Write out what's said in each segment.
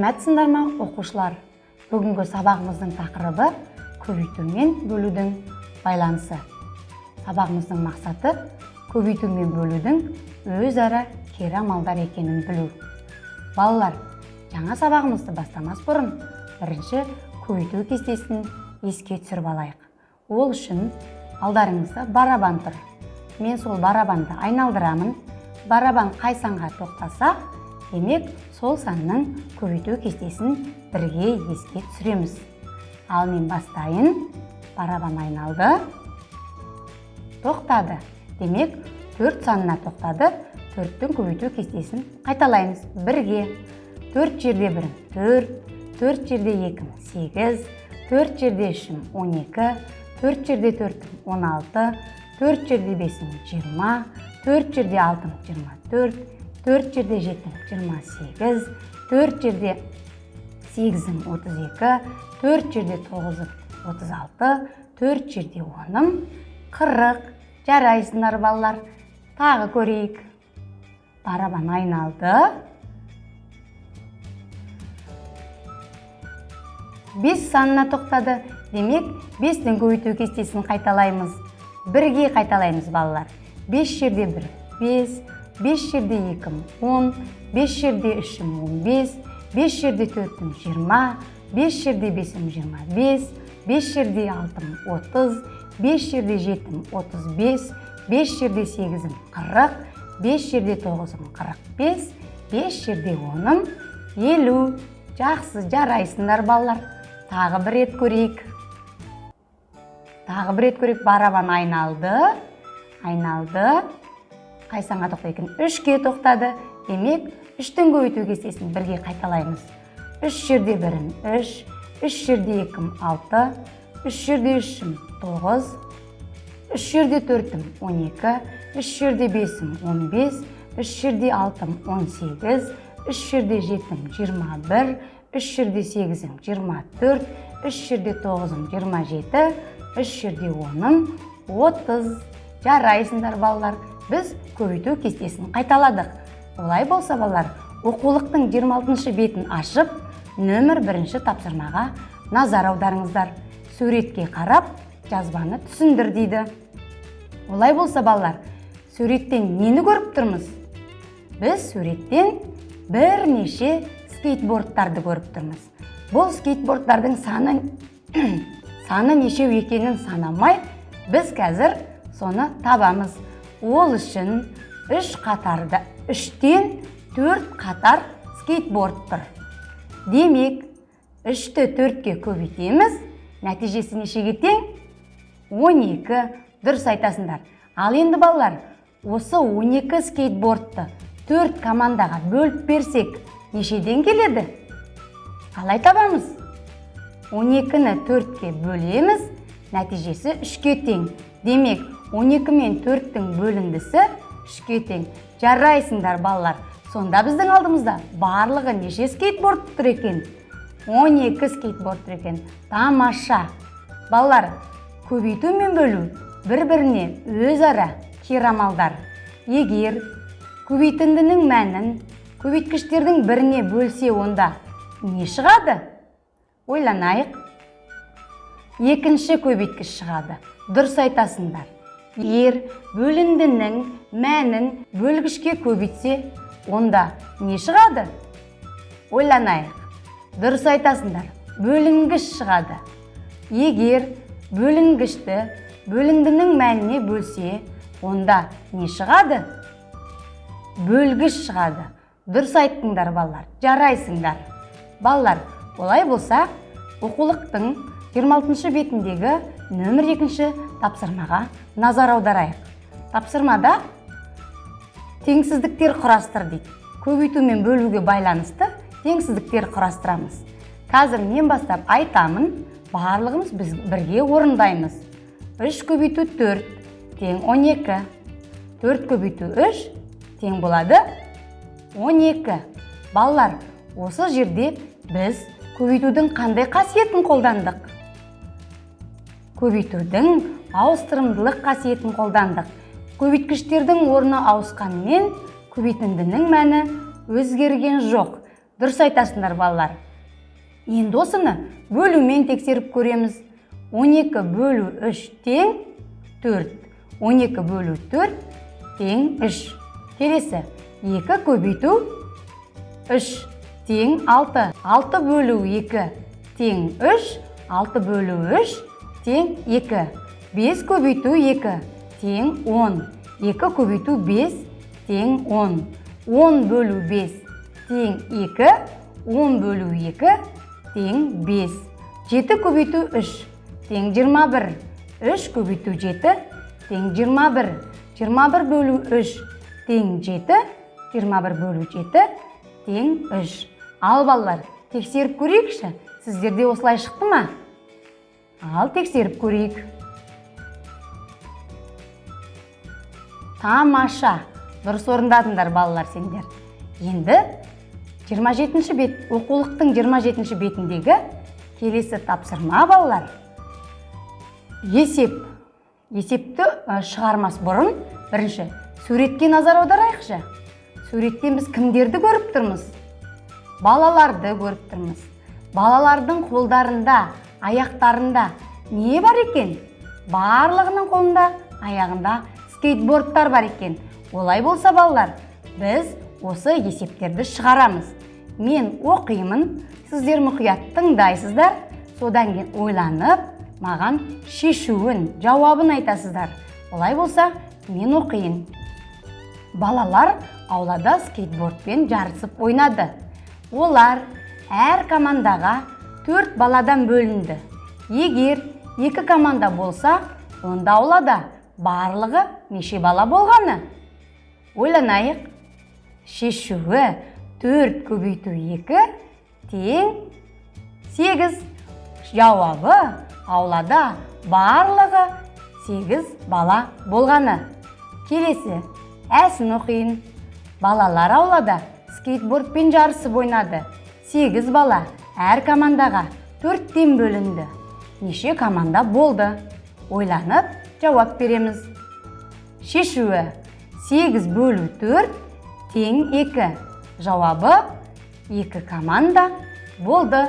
Сәлеметсіңдер ме, оқушылар? Бүгінгі сабағымыздың тақырыбы көбейту мен бөлудің байланысы. Сабағымыздың мақсаты көбейту мен бөлудің өзара кері амалдар екенін білу. Балалар, жаңа сабағымызды бастамас бұрын бірінші көбейту кестесін еске түсіріп алайық. Ол үшін алдарыңызда барабан тұр. Мен сол барабанды айналдырамын. Барабан қай санға тоқтаса, демек сол санның көбейту кестесін бірге еске түсіреміз. Ал мен бастайын. Барабан айналды. Тоқтады. Демек 4 санына тоқтады. 4-тің көбейту кестесін қайталаймыз бірге. 4 жерде 1 4, 4 жерде 2 8, 4 жерде 3 12, 4 жерде 4 16, 4 жерде 5 20, 4 жерде 6 24, 4 жерде 7 28, 4 жерде 8 32, 4 жерде 9 36, 4 жерде 10 40. Жарайсыңдар, балалар. Тағы көрейік. Барабан айналды. 5 санына тоқтады. Демек, 5-тің көбейту кестесін қайталаймыз. Бірге қайталаймыз, балалар. 5 жерде 1, 5, 5 жерде 2, 10, 5 жерде 3, 15, 5 жерде 4, 20, 5 жерде 5, 25, 5 жерде 6, 30, 5 жерде 7, 35, 5 жерде 8, 40, 5 жерде 9, 45, 5 жерде 10, 50. Жақсы, жарайсыңдар, балалар. Тағы бір рет көрейік. Тағы бір рет көрейік. Барабан айналды. Айналды. Қай санға тоқтады екен? 3-ке тоқтады. Демек, 3-тің көбейту кестесін бірге қайталаймыз. 3 жерде 1, 3, 3 жерде 2, 6, 3 жерде 3, 9, 3 жерде 4, 12, 3 жерде 5, 15, 3 жерде 6, 18, 3 жерде 7, 21, 3 жерде 8, 24, 3 жерде 9, 27, 3 жерде 10, 30. Жарайсыңдар, балалар. Біз көбейту кестесін қайталадық. Олай болса, балалар, оқулықтың 26-шы бетін ашып, нөмір 1-ші тапсырмаға назар аударыңыздар. Суретке қарап, жазбаны түсіндір дейді. Олай болса, балалар, суреттен нені көріп тұрмыз? Біз суреттен бірнеше скейтбордтарды көріп тұрмыз. Бұл скейтбордтардың саны нешеу екенін санамай, біз қазір соны табамыз. Ол үшін 3 қатарда, 3-тен 4 қатар скейтборд тұр. Демек, 3-ті 4-ке көбейтеміз, нәтижесі нешеге тең? 12. Дұрыс айтасыңдар. Ал енді, балалар, осы 12 скейтбордты 4 командаға бөліп берсек, нешеден келеді? Қалай табамыз? 12-ні 4-ке бөлеміз, нәтижесі 3-ке тең. Демек, 12 мен 4-тің бөліндісі 3-ке тең. Жарайсыңдар, балалар. Сонда біздің алдымызда барлығы неше скейтборд тұр екен? 12 скейтборд тұр екен. Тамаша. Балалар, көбейту мен бөлу бір-біріне өзара кері амалдар. Егер көбейтіндінің мәнін көбейткіштердің біріне бөлсе, онда не шығады? Ойланайық. Екінші көбейткіш шығады. Дұрыс айтасыңдар. Егер бөліндінің мәнін бөлгішке көбейтсе, онда не шығады? Ойланайық. Дұрыс айтасыңдар. Бөлінгіш шығады. Егер бөлінгішті бөліндінің мәніне бөлсе, онда не шығады? Бөлгіш шығады. Дұрыс айттыңдар, балалар. Жарайсыңдар. Балалар, олай болса, оқулықтың 26-шы бетіндегі нөмір 2-ші тапсырмаға назар аударайық. Тапсырмада теңсіздіктер құрастыр дейді. Көбейту мен бөлуге байланысты теңсіздіктер құрастырамыз. Қазір мен бастап айтамын, барлығымыз біз бірге орындаймыз. 3 көбейту 4 тең 12. 4 көбейту 3 тең болады 12. Балалар, осы жерде біз көбейтудің қандай қасиетін қолдандық? Көбейтудің ауыстырымдылық қасиетін қолдандық. Көбейткіштердің орны ауысқанмен, көбейтіндінің мәні өзгерген жоқ. Дұрыс айтасыңдар, балалар. Енді осыны бөлумен тексеріп көреміз. 12 бөлу 3 тең 4. 12 бөлу 4 тең 3. Келесі 2 көбейту 3 тең 6. 6 бөлу 2 тең 3. 6 бөлу 3 тең 2. 5 көбейту 2 тең 10. 2 көбейту 5 тең 10. 10 бөлу 5 тең 2. 10 бөлу 2 тең 5. 7 көбейту 3 тең 21. 3 көбейту 7 тең 21. 21 бөлу 3 тең 7. 21 бөлу 7 тең 3. Ал балалар, тексеріп көрейікші. Сіздерде осылай шықты ма? Ал тексеріп көрейік. Тамаша! Дұрыс орындадыңдар, балалар, сендер. Енді 27-ші бет, оқулықтың 27-ші бетіндегі келесі тапсырма, балалар. Есеп. Есепті шығармас бұрын бірінші суретке назар аударайықшы. Суреттен біз кімдерді көріп тұрмыз? Балаларды көріп тұрмыз. Балалардың қолдарында, аяқтарында не бар екен? Барлығының қолында, аяғында скейтбордтар бар екен. Олай болса, балалар, біз осы есептерді шығарамыз. Мен оқимын, сіздер мұқият тыңдайсыздар, содан кейін ойланып, маған шешуін, жауабын айтасыздар. Олай болса, мен оқиын. Балалар аулада скейтбордпен жарысып ойнады. Олар әр командаға 4 баладан бөлінді. Егер 2 команда болса, онда аулада барлығы неше бала болғаны? Ойланайық. Шешуі 4 көбейту 2 тең 8. Жауабы аулада барлығы 8 бала болғаны. Келесі әсін оқиын. Балалар аулада скейтбордпен жарысып ойнады. 8 бала әр командаға 4-тен бөлінді. Неше команда болды? Ойланып жауап береміз. Шешуі 8 бөлу 4 тең 2. Жауабы 2 команда болды.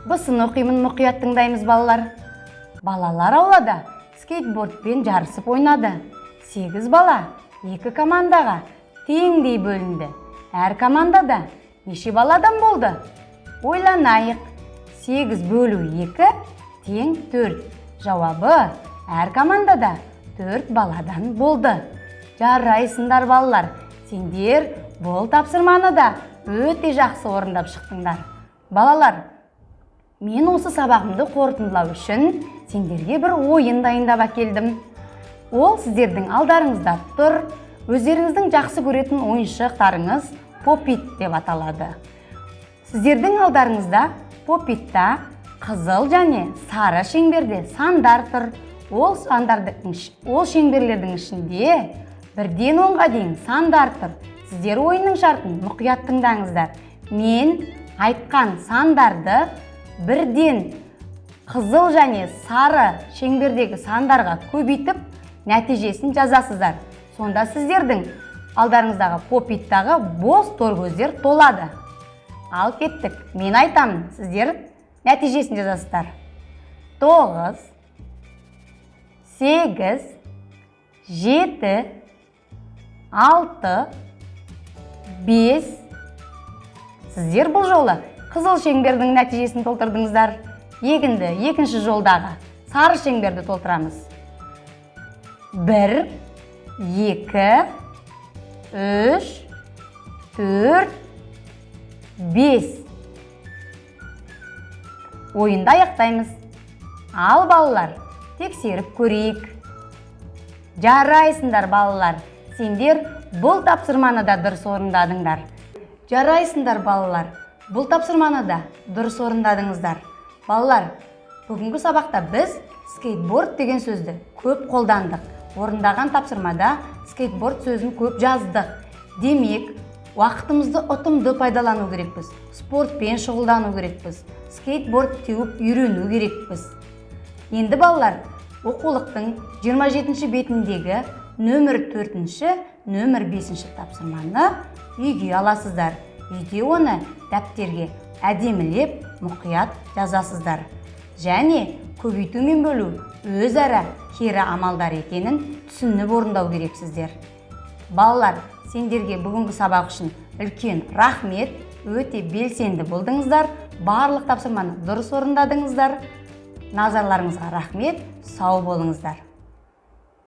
Бұсын оқимын, мұқият тыңдаймыз, балалар. Балалар аулада скейтбордпен жарысып ойнады. 8 бала 2 командаға теңдей бөлінді. Әр командада неше баладан болды? Ойланайық. 8 бөлу 2 тең 4. Жауабы әр командада 4 баладан болды. Жарайсыңдар, балалар. Сендер бұл тапсырманы да өте жақсы орындап шықтыңдар. Балалар, мен осы сабағымды қорытындылау үшін сендерге бір ойын дайындап әкелдім. Ол сіздердің алдарыңызда тұр. Өздеріңіздің жақсы көретін ойыншықтарыңыз попит деп аталады. Сіздердің алдарыңызда попитта қызыл және сары шеңберде сандар тұр. Ол шеңберлердің ішінде 1-ден 10-ға дейін сандар тұр. Сіздер ойынның шартын мұқият тыңдаңыздар. Мен айтқан сандарды 1-ден қызыл және сары шеңбердегі сандарға көбейтіп, нәтижесін жазасыздар. Сонда сіздердің алдарыңыздағы попиттағы бос торкөздер толады. Ал кеттік. Мен айтамын, сіздер нәтижесін жазасыздар. 9, 8, 7, 6, 5. Сіздер бұл жолы қызыл шеңбердің нәтижесін толтырдыңыздар. Егінді екінші жолдағы сары шеңберді толтырамыз. 1, 2, 3, 4, 5. Ойынды аяқтаймыз. Ал балалар, тексеріп көрейік. Жарайсыңдар, балалар. Сендер бұл тапсырманы да дұрыс орындадыңдар. Жарайсыңдар, балалар. Бұл тапсырманы да дұрыс орындадыңыздар. Балалар, бүгінгі сабақта біз скейтборд деген сөзді көп қолдандық. Орындаған тапсырмада скейтборд сөзін көп жаздық. Демек, уақытымызды ұтымды пайдалану керекпіз. Спортпен шұғылдану керекпіз. Скейтборд теуіп үйрену керекпіз. Енді балалар, оқулықтың 27-ші бетіндегі нөмір 4-ші, нөмір 5-ші тапсырманы үйге аласыздар. Үйде оны дәптерге әдемілеп, мұқият жазасыздар. Және көбейту мен бөлу өзара кері амалдар екенін түсініп орындау керексіздер. Балалар, сендерге бүгінгі сабақ үшін үлкен рахмет. Өте белсенді болдыңыздар, барлық тапсырманы дұрыс орындадыңыздар. Назарларыңызға рахмет, сау болыңыздар.